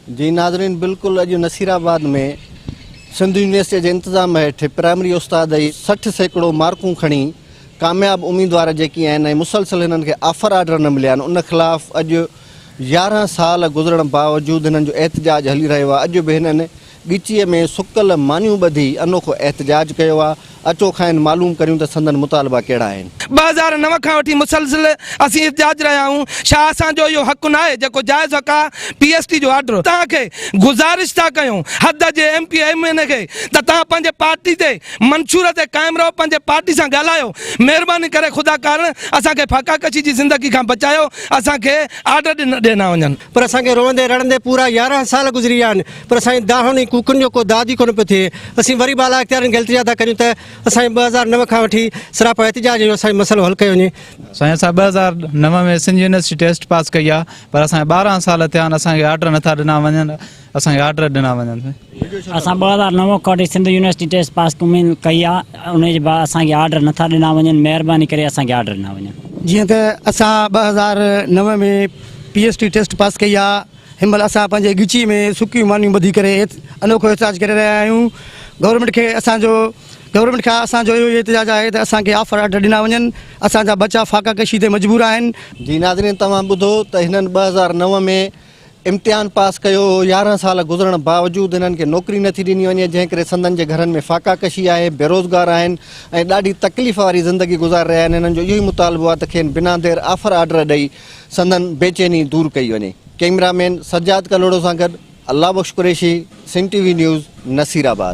جي ناظرين بلڪل اڄ نصير آباد ۾ سنڌ يونيورسٽي جي انتظام هيٺ پرائمري استاد جي 60% مارڪون کڻي ڪامياب اميدوار جيڪي آهن ۽ مسلسل هنن کي آفر آرڊر نه مليا آهن ان خلاف اڄ 11 سال گذرڻ باوجود هنن جو احتجاج هلي رهيو آهي اڄ به هنن ڳچيء ۾ سڪل مانيون ٻڌي انوکو احتجاج ڪيو آ، اچو کانئن معلوم ڪريون ته سندن مطالبا ڪهڙا آهن. 2009 کان وٺي مسلسل اسين احتجاج رهيا آهيون، ڇا اسان جو اهو حق ناهي جيڪو جائز حق آ، پي ايس ٽي جو آرڊر. توهان کي گذارش ٿا ڪيون حد جي M P A M N A کي ته توهان پنهنجي پارٽي تي منشور تي قائم رهو پنهنجي پارٽي سان ڳالهايو مهرباني ڪري خدا ڪارڻ اسان کي فاقا ڪشي جي زندگي کان بچايو اسان کي آرڊر ڏنا وڃن. پر اسان کي روئندي رڙندي پورا 11 سال گذري ويا آهن پر اسان جي دانهن ۽ ڪوڪن جو ڪو داد ئي ڪونه پيو ٿئي. اسين وري به اعليٰ اختيارين کي التجا ٿا ڪريون ته اسان جي 2009 کان وٺي سراپا احتجاج آهيون اسان جو مسئلو حل ڪيو وڃي. سائين اسان 2009 ۾ سنڌ يونيورسٽي ٽيسٽ پاس ڪئي آ پر اسان کي 12 سال ٿيا آهن اسان کي آرڊر نٿا ڏنا وڃن اسان کي آرڊر ڏنا وڃن. اسان 2009 کان وٺي سنڌ يونيورسٽي ٽيسٽ پاس ڪئي آ ان جي بعد اسان کي آرڊر نٿا ڏنا وڃن مهرباني ڪري اسان کي آرڊر ڏنا وڃن. جيئن ته اسان 2009 ۾ P S T test pass ڪئي آ هن مهل اسان پنهنجي ڳچيء ۾ سڪيون مانيون ٻڌي ڪري انوکو احتجاج ڪري رهيا آهيون گورنمينٽ کي اسان جو گورنمينٽ کان اسان جو اهو ئي احتجاج آهي ته اسان کي آفر آرڊر ڏنا وڃن اسان جا ٻچا فاقا ڪشي تي مجبور آهن. جي ناظرين توهان ٻڌو ته هنن 2009 ۾ امتحان پاس ڪيو هو 11 سال گذرڻ باوجود هنن کي نوڪري نٿي ڏني وڃي جنهن ڪري سندن جي گهرن ۾ فاقا ڪشي آهي بيروزگار آهن ۽ ڏاڍي تڪليف واري زندگي گذاري رهيا آهن هنن جو اهو ئي مطالبو آهي ته کين بنا دير آفر آرڊر ڏئي سندن بيچيني دور ڪئي وڃي. ڪئميرا مين سجاد ڪلهوڙو سان گڏ Allah Bakhsh Qureshi, Sindh T V news, Nasirabad.